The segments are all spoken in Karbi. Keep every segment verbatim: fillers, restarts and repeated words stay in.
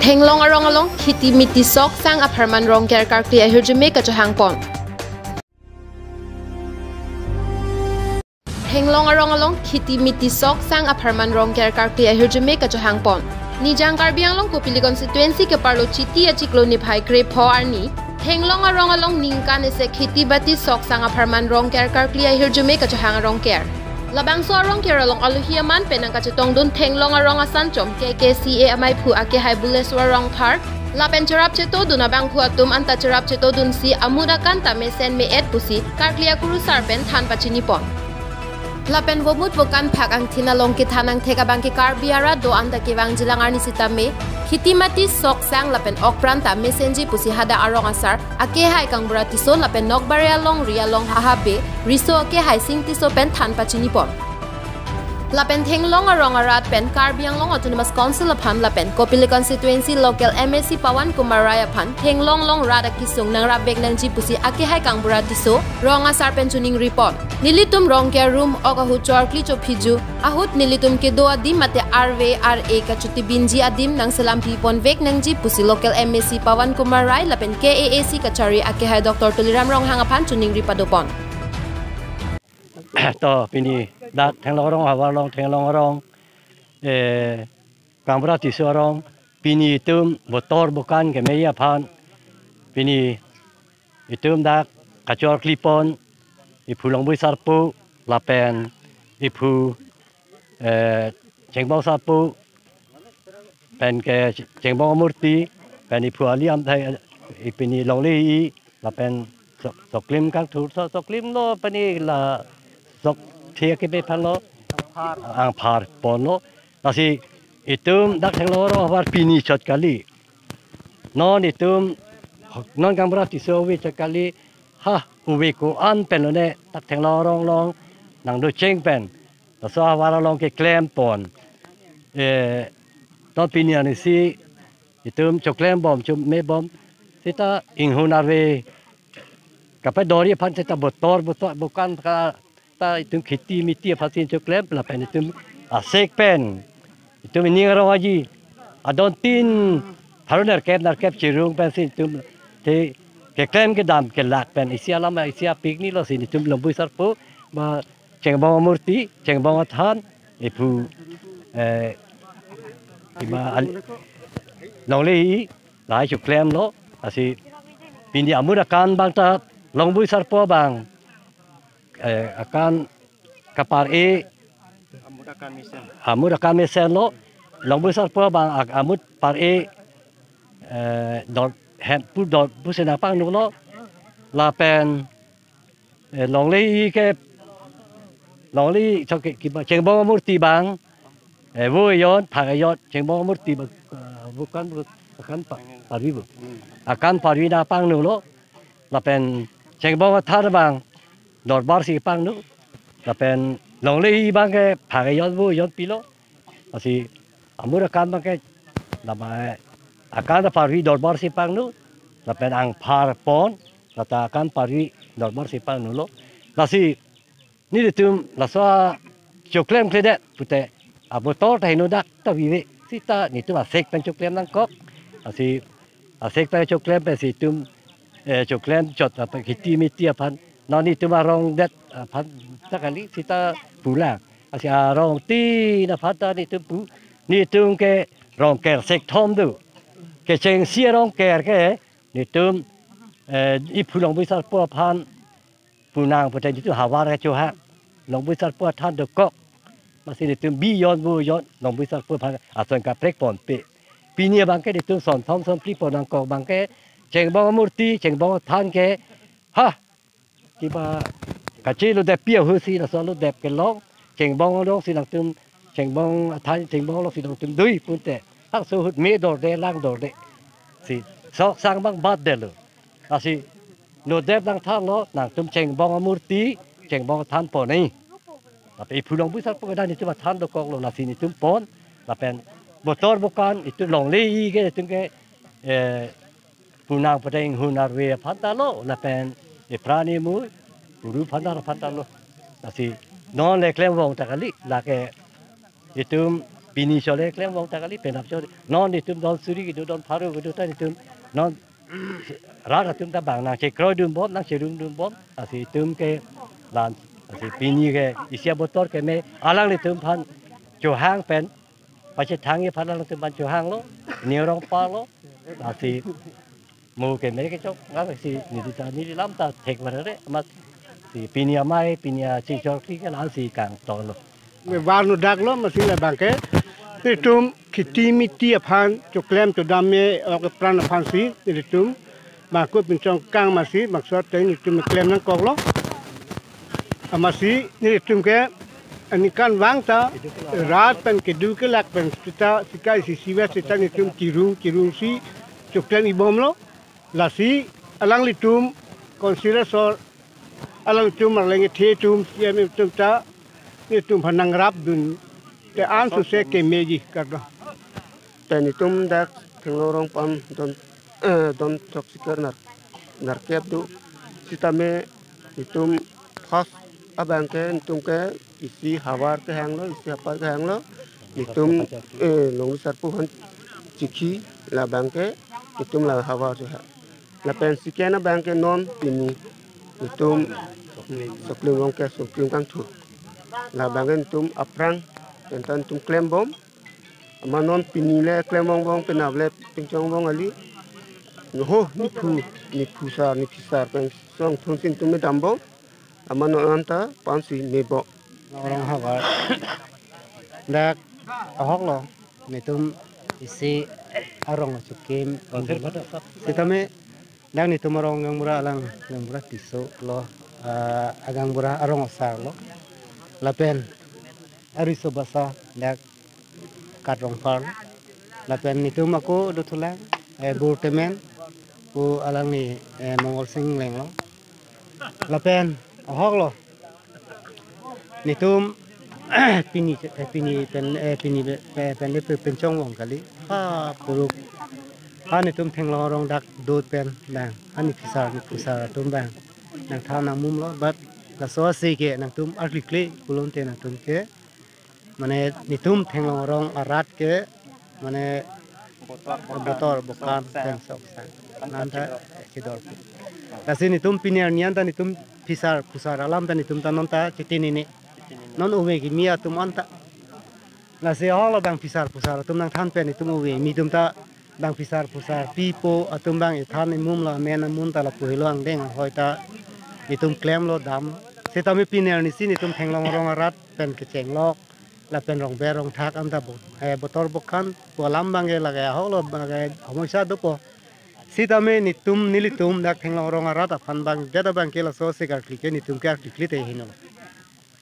Thenglong arong along khiti miti sok sang apharman Rongker karkli ahirjume kachohang pon. Thenglong arong along khiti miti sok sang apharman Rongker karkli ahirjume kachohang pon. Nijang Karbi Anglong Kopili constituency keparlo Chiti achiklo niphai krepho arni Thenglong arong along ningkan isi khiti bati sok sang apharman Rongker karkli ahirjume kachohang Rongker. Labangso a-Rongker along alohi aman pen nangkachetongdun Thenglong arong asanchom K K C A amaiphu akehai Buleswar Rongphar lapen cherap chetodun abangphu atum anta cherap chetodunsi amut akan ta mesen me-et pusi karkli akurusar pen than pachini pon. Lapen vomut vokan phak angthin along kethan angthek abangke Karbi arat do-an ta kevangjilang arni sitame khiti mati sok sang lapen okpran ta mesenji pusi hadak arong asar akehai Kangbura Tisso lapen Nokbare alongri along hahabe riso akehai Sing Tisso pen than pachini pon. Lapen Thenglong arong arat pen Karbi Anglong Autonomous Council aphan lapen Kopili constituency local M A C Pawan Kumar Rai aphan Thenglong along rat akesung nangrap vek nangji pusi akehai Kangbura Tisso rong asar pen choningri pon. Nelitum Rongker rum ok ahut chorkli chophiju ahut nelitum kedo adim mate arve ar-e kachotibinji adim nangselam pi pon vek nangji pusi local M A C Pawan Kumar Rai lapen K A A C kachari akehai Doctor Tuliram Ronghang aphan choningri pado pon. To pini dak Thenglong arong havar along Thenglong arong, eh, Kangbura Tisso arong pini itum botor bokan keme aphan pini itum dak kachorkli pon iphu Longbui Sarpo lapen iphu, eh, Chengbong Sarpo pen ke Chengbong Murti pen iphu ali amthai ipini longle-i lapen sok-, soklim kangthur so soklim lo pini la sok thia kepe aphan lo angphar pon lo. Lasi itum dak Thenglong arong havar pini chot kali. Non itum non Kangbura Tisso ove chot kali. Ha, ove ko-an pen lone dak Thenglong arong along nangdocheng pen laso havar along keklem pon. Eh, non pini arnisi itum choklem bom chome bom seta inghun arve kapadori aphan seta botor botor bokan ka ta itum khiti miti aphan si choklem lapen itum asek pen itum ining arong aji adon tin pharo nerkep nerkep chirung pensi itum te keklem kedam kelak pen isi alam isi apik ni lo si itum Longbui Sarpo ba Chengbong Murti, Chengbong Athan, iphu, eh, ima al-, longle-i, lahai choklem lo, lasi pini amut akan abang ta Longbui Sarpo abang, eh, akan kapar-e, amut akan mesen lo, Longbui Sarpo abang ak-, amut par-e, eh, dor, hem pu dor, pu sena pangnu lo, lapen eh, longle-i ke, longle-i chok ke, kiba Chengbong Murti abang, eh, vo ejon, phak ejon, Chengbong Murti abang, eh, bukan, bu-, akan pa-, parvi bu. Akan parvi nangpangnu lo, lapen Chengbong Athan abang, dorbar si pangnu, lapen longle-i abang ke, phak ejon, vo ejon pilo, lasi amut akan abang ke, nama akan ta parvi dorbar si pangnu, lapen angphar pon, lata akan parvi dorbar si pangnu lo. Lasi nelitum laso choklem kledet pute abotor ta henodak ta vive seta nelitum asek pen choklem nangkok. Lasi asek pen choklem pensi itum, eh, choklem chot apa khiti miti aphan. Non nelitum arong det aphan ta kali seta pulang. Lasi arong tin aphan ta nelitum pu. Nelitum ke Rongker sek thom do. Kechengsi Rongker ke nelitum, eh, iphu Longbui Sarpo aphan punang pute nelitum havar kechohang. Longbui Sarpo athan dokok. Lasi nelitum bi ejon vo ejon Longbui Sarpo aphan ason kaprek ponpe. Pini abang ke nelitum son thom son phli pon nangkok abang ke Chengbong Murti, Chengbong Athan ke. Ha, kiba kachelo det pi ahut si laso lo det kelong, Chengbong along si nangtum, Chengbong Athan, Chengbong along si nangtum dui pute. Hangso ahut me dorde, lang dorde. Si sok sang abang bat detlo. Lasi lo det nangthanlo, nangtum Chengbong Murti, Chengbong Athan pon ni. Tapi iphu Longbui Sarpo ke dak nelitum athan dokok lo, lasi nelitum pon, lapen botor bokan, itum longle-i ke, itum ke, eh, punang pute inghun arve aphan ta lo, lapen ipra nimu, puru aphan ta, aphan ta lo. Lasi non le klem vong ta kali, lake itum Pini chole klembom ta kali, penap chole. Non itum don suri kedo, don pharo kedo ta itum non rat atum ta bang nangchekroidunbom, nangcherungdunbom. Lasi itum ke lan, lasi pini ke isi abotor keme alanglitum aphan chohang pen, pachethangji aphan alanglitum aphan chohanglo, nirong palo. Lasi mo keme kechok, nang si neli ta neli lam ta thek varare, amat si pini amei, pini achechorkli ke lasi kangtolo. Me varno daklo, amatsi labangke nelitum kheti miti aphan choklem chodam me-ok epran aphansi nelitum bangko pinchong kang, amatsi bangso ateng nelitum klem nangkoklo. Amatsi nelitum ke aningkanvang ta rat pen kedo kelak pen sita sika isi siva sita nelitum cherung cherungsi choklem ibomlo. Lasi alanglitum council asor, alanglitum arleng ethe atum, C M atum ta nelitum aphan nangrapdun te ansose kemeji, kardom. Te nelitum dak Thenglong Rongphar don, eh, don choksikar nar, narkep do. Sitame nelitum first abangke nelitum ke isi havar kehanglo, isi havar kehanglo. Nelitum, eh, Longri Sarpo aphan chikhi, labangke nelitum la havar chehang. Lapen second abangke non pini nelitum Soklim Rongke Soklim Kangthur. Labangke nelitum aphrang pen ta nelitum klembom. Amat non pini le klembom bom, penap le pinchongbom kali. Noho, niphu, niphu sar, niphi sar pen song thunsi nelitum dambom. Amat non anta pansi mebo. Rong havar. Dak ahoklo, nelitum isi arong chokim. Sitame dak nelitum arong gaonbura alang, gaonbura Tisso lo, ah, agaonbura arong asarlo. Lapen ariso basa dak Kat Rongphar. Lapen nelitum ako dothulang, eh, Burtemen, pu alangli, eh, Mongol Sing Engleng lo. Lapen ahoklo. Nelitum pini, eh, pini pen, eh, pini pe-, pe-, pen le pe-, pinchongbom kali. Ha puruk. Ha nelitum Thenglong Rong dak dot pen bang, ha niphi sar niphu sar atum bang nangthan nangmumlo, but laso ase ke nangtum arklikle pulote nangtum ke, mane nelitum Thenglong Rong arat ke, mane botor bokan pen sok sang. Nanta chedor. Lasi nelitum pini arni anta nelitum phisar phusar alam ta nelitum ta non ta chitini ni. Non ove kimi atum anta. Lasi ahoklo bang phisar phusar atum nangthan pen nelitum ove kimi atum ta bang phisar phusar pipo atum bang ethan emum lo, amen amun ta lapu helo angdeng ahoi ta nelitum klemlo dam. Sitame pini arnisi nelitum Thenglong Rong arat pen kechenglok lapen rongber rongthak anta bo-, eh, botor bokan pu alam bangke lake ahoklo bangke homoisa dopo. Sitame nelitum nelitum dak Thenglong Rong arat aphan bang jada bangke laso ase karkli ke nelitum ke arklikle te heno.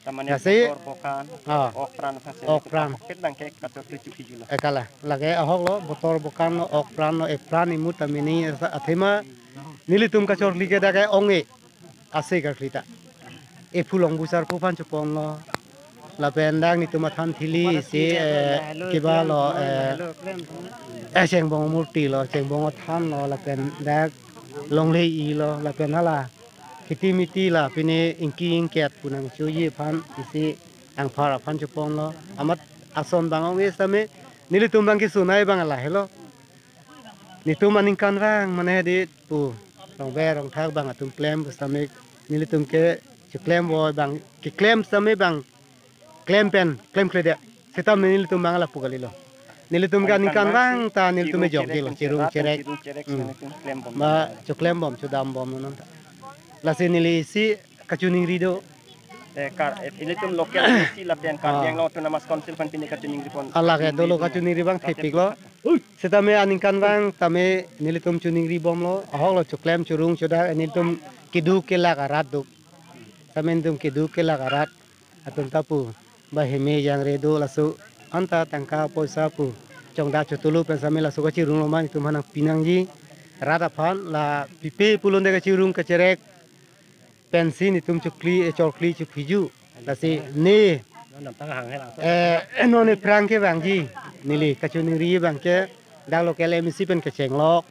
Tamane lasi botor bokan, ah, ok pran aphan si ok pran. Pocket bangke kachorkli chukhi julo. Ekala, lake ahoklo, botor bokan lo, ok pran lo, epran imut tamini asa athema nelitum kachorkli ke dak ke ong-e ase karkli ta. Ephu Longbusar pu aphan choponlo. Lapen dak nelitum athan thili si, eh, kiba lo, eh, eh, Chengbong murti lo, Chengbong athan lo, lapen dak longle-i lo, lapen hala kheti miti la pine ingki ingket pu nangchoji aphan isi angphar aphan choponlo. Amat ason bang ong-e sitame nelitum bang kesunai bang lahelo. Nelitum aningkanvang mane di pu rongber rongthak bang atum klem pu sitame nelitum ke choklem voi bang keklem sitame bang klem pen klemkledet. Sitame nelitum bang lapu kalilo. Nelitum ke aningkanvang ta nelitum ejok dilo, cherung cherek. Hmm. Ba choklembom chodambom non ta. Lasi neli isi kachiningri do. Eh, kar, eh, ilitum local isi lapen Karbi Anglong Autonomous Council aphan pini kachiningripon. Alake dolo kachiningri bang thepiklo. Sitame aningkanvang tame nelitum chiningribomlo. Ahoklo choklem chorung chodak nelitum kedo kelak arat do. Tame nelitum kedo kelak arat atum ta pu ba heme jangre do laso anta tangka poisa pu chongda chotulu pen sitame laso kachirung loma nelitum aphan nangpi nangji rat aphan la pipe pulote kachirung kacherek pensi nelitum chokli, eh, chorkli chopiju. Lasi ne, eh, non ephrang kevangji neli kachiningri bangke dak local M A C pen kechenglok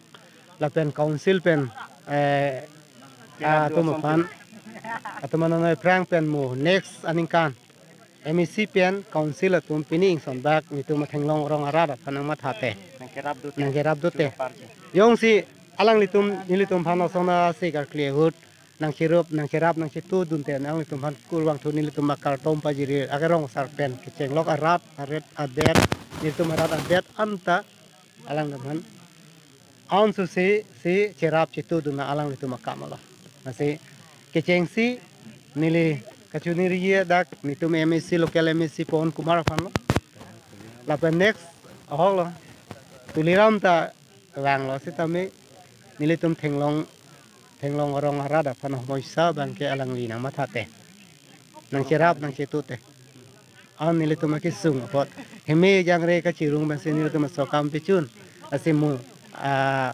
lapen council pen, eh, atum aphan, atum aphan non ephrang pen mo next aningkan M A C pen council atum pini ingson bak nelitum athenglong arong arat aphan nangmatha te. Nangkerap dute. Nangkerap dute. Churapar ke. Jongsi alanglitum nelitum aphan osona si karkli ahut nangchirup nangcherap nangchitu dunte alanglitum aphan kurvangthu nelitum akartom pajiri akarong asar pen kechenglok arat aret adet nelitum arat adet anta alangtum aphan aun susi si cherap chitu dun alanglitum akam lo. Lasi kechengsi neli kachiningri dak nelitum M A C local M A C Pawan Kumar aphan lo. Lapen next ahok lo. Tuliram ta vanglo sitame nelitum thenglong thenglong arong arat aphan homoisa abangke alangli nangmatha te. Nangcherap nangchitu te. Aun nelitum akesung apot heme jangre kachirung pensi nelitum aso kam pichun. Lasi mo ah,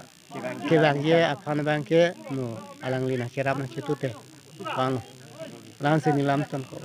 kevangji aphan abangke mo alangli nangcherap nangchitu te. Bang. Lasi neli lam ton ko.